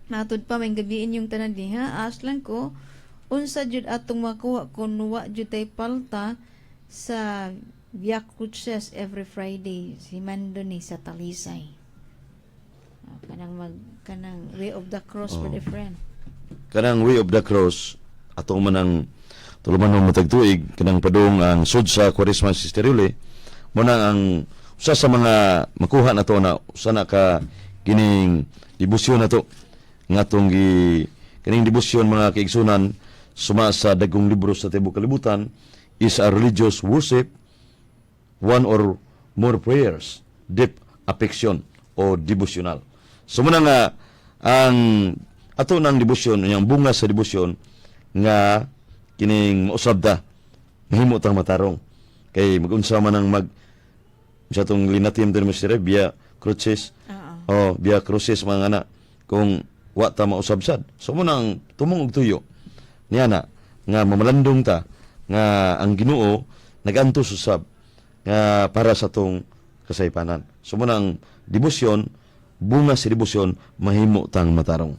Matud pa may gabi inyong tanan diha. Ask lang ko, unsa jud atong makuha kung wa jud tay palta sa Via Crucis every Friday? Si Mando ni sa Talisay. Ah, kanang mag kanang Way of the Cross for the friend. Kanang Way of the Cross ato man ang tuluman mo matag tuig kanang padung ang sud sa Kwaresma, Sister Yuli, mo na ang usa sa mga makuha na to na usa na ka kining debosyon na to nga atong gi kaning debosyon, mga kaigsunan, suma sa dagkong libro sa tibuok kalibutan, is a religious worship, one or more prayers, deep affection o devotional. So muna nga ang ato ng debosyon, ang bunga sa debosyon nga kining mausab ta, mahimo tang matarong. Kay magunsa man ang mag sa atong linatim din mo sir, Via Crucis. Oo. Oh, Via Crucis mga anak kung wa ta mausab sad. So mo nang tumong og tuyo niya na nga mamalandong ta nga ang Ginoo nagantos usab nga para sa atong kasaypanan. So mo nang debosyon, bunga sa debosyon, mahimo tang matarong.